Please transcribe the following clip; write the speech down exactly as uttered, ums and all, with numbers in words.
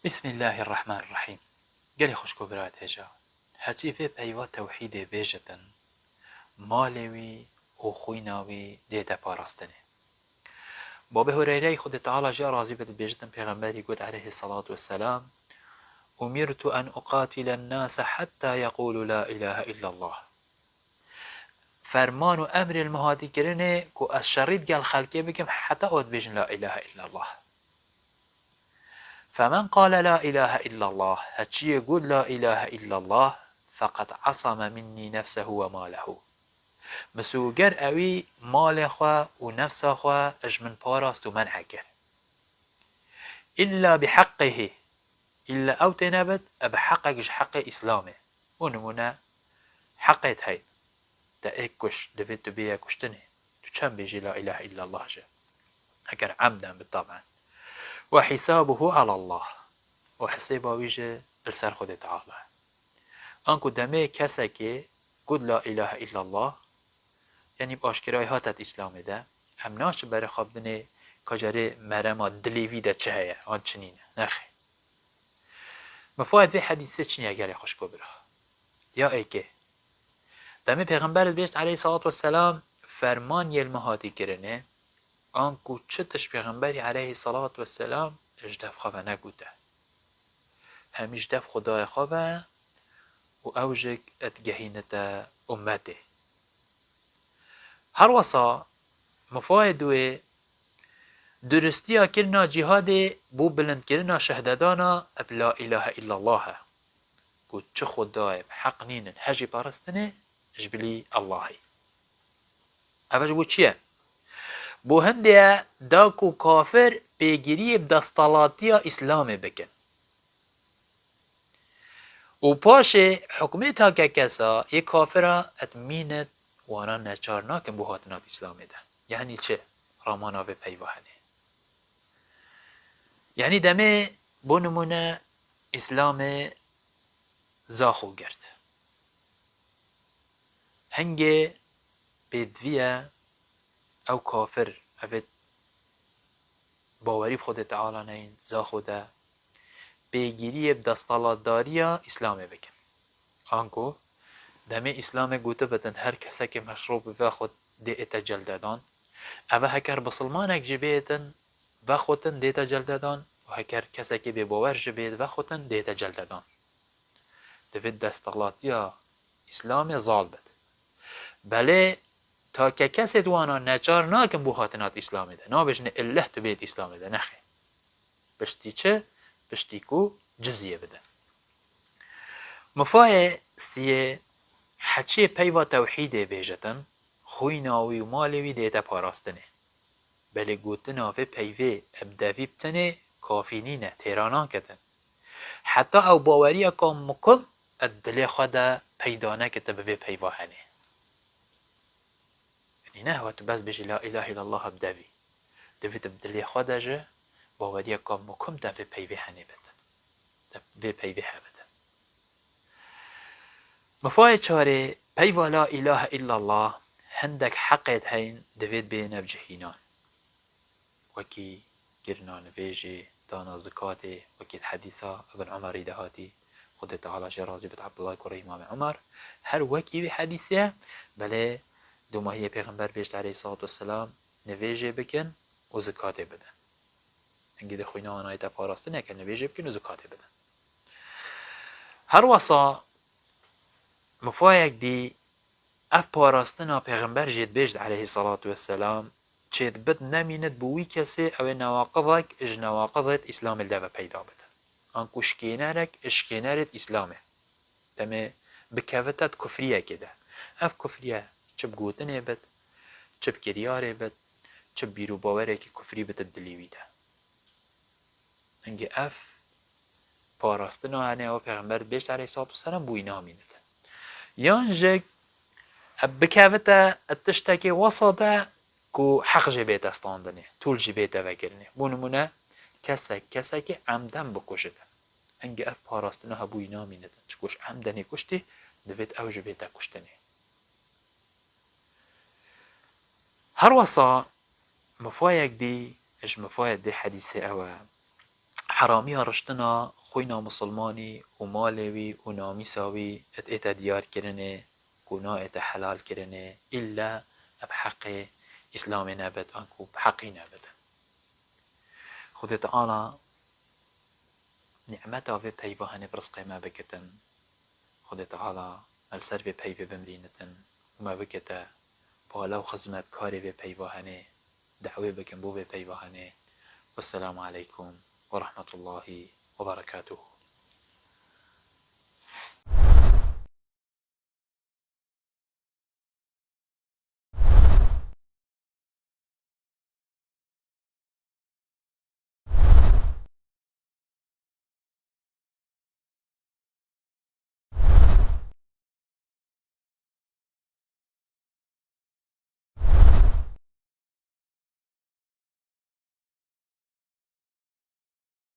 Bismillahirrahmanirrahîm. Gelê xwişk û bira hêja. Heçî vê peyva tewhîdê bêjitin, malê wî û xwîna wî dête parastinê. Babê Hureyre, Xwedê Teala jê razî be, dibêjitin, Pêxemberî got, aleyhissalatu vesselam, "Umirtu en uqatile nase hatta yekulu la ilahe illallah." Ferman û emrê li min hatî kirinê ku ez şerî digel xelkê bikim heta ew dibêjin la ilahe illallah. Femen qale la ilahe illallah, heçiyê got la ilahe illallah, feqed asame minnî nefsehu ve malehu. Misûger ewî malê xwe û nefsa xwe ji min parast û men'e kir. Îlla bi heqqihi, îlla ew tê nebit, e bi heqek ji heqê Îslamê. Bû nimûne, heqê te heye. Te êk kuş, divê tu bêye kuştinê. Tu çend bêjî la ilahe illallah jî. Eger emden bi taben. Ve hisabuhu alallah. Û hesêba wî jî li ser Xwedê Teala. Anku demê kesekê got la ilahe illallah, yanî bi aşkerayî hate di Îslamê de, em naçin berê xwe bidinê ka carê merema dilê vî de çi heye, an çi nîne. Nexê. Mifayet vê hedîsê çi niye gelê xwişk û bira? Ya êkê. Demê Pêxember dibêjt aleyhissalatu vesselam, ferman yê li me hatî kirinê, anku çi tişt Pêxemberî aleyhissalatu vesselam ji dev xwe ve negote. Hemî ji dev Xwedayê xwe ve û ew jî digehînite ummetê. Her wesa mifayê duê duristiya kirina cîhadê bo bilindkirina şehdedana bi la ilahe illallah e. Ku çi Xwedayê bi heq nînin hejî paristinê ji bilî Allahî. Ev ji bo çi ye? Bo hindê ye da ku kafir pêgiriyê bi destalatiya Îslamê bikin. Û paşê hukmê takekesa yê kafira et mînet wana neçar nakin bo hatina bi Îslamê de. Yanî çi? Ramana vê peyva hene. Yanî demê bo nimûne Îslamê zaxo girt. Hingê pêdiviye ew kafir, evê bawerî bi Xwedê Teala neyên, zaxo de pêgiriyê bi desthilatdariya Îslamê bikin. Anku demê Îslamê gotibitin, her kesekê meşrûb bibe xwe dê ête celdedan. Eve heker bisilmanek jî bêtin vexwetin dête celdedan û heker kesekê bêbawer jî bê vexwetin dête celdedan. Divê desthilatiya Îslamê zal bit. Belê takekesê di wana neçar nakin bo hatina di Îslamê de. Nabêjin illeh tu bêt Îslamê de. Nexê. Piştî çi? Piştî ku cizyê bidin. Mifayê siyê heçê peyva tewhîdê bêjitin, xwîna wî û malê wî dête parastinê. Belê gotina vê peyvê bi devî bi tenê kafî nîne, têra naketin. Heta ew baweriyeka mukim di dilê xwe de peyda nekete bi vê peyva henê. Yanî ne hewa tu bes bêjî la ilahe illallah bi devî. Divê tu bi dilê xwe de jî baweriyeka mukim te vê peyvê henê bitin. Te vê peyvê hebite. Mifayê çarê, peyva la ilahe illallah hindek heqêt heyn divêt bêne bi cihînan. Wekî kirina nivêjê, dana zikatê, wekî di hedîsa Ibn Umerî de hatî, Xwedê Teala jê razî bit, Abdullah kurê Îmamê Umar, her wekî vê hedîsê ye, belê domahiyê Pêxember bêjt aleyhissalatu vesselam, nivêjê bikin û zikatê bidin. Hingî di xwîna wan ayete parastineke nivêjê bikin û zikatê bidin. Her wesa mifayek dî ev parastina Pêxember jê dibêjt aleyhissalatu vesselam, çêdibit nemînit bi wî kesê ew ê newaqizek ji newaqizêt Îslamê li deve peyda bit. Anku şikênerek ji şikênerêt Îslamê. Demê bikevite di kufriyekê de. Ev kufriye çi bi gotinê bit, çi bi kiryarê bit, çi bi bîr û bawerekî kufrî bit di dilê wî de. Hingê ev parastina hene ew Pêxember dibêjt aleyhissalatu vesselam bo wî namînite. Yan jî ev bikevite di tiştekê wesa de ku heq jê bête standinê, tûl jî bête vekirinê. Bo nimûne kesek kesekê emden bikujite. Hingê ev parastina hebûyî namînitin. Çiku ji emdenê kuştî, divêt ew jî bête kuştinê. Her wesa mifayek dî ji mifayê dê hedîsê ew e. Heramiya riştina xwîna misilmanî û malê wî û namîsa wî êt ête diyarkirinê ku naête helalkirinê îlle bi heqê Îslamê nebit anku bi heqî nebit. Xwedê Teala nîmeta vê peyva henê bi rizqê me bikitin. Xwedê Teala me li ser vê peyvê bimrînitin û me bikete pala û xizmetkarê vê peyva henê, dawê bikin bo vê peyva henê. Wesselamu aleykum we rahmetullahi we berekatuhu.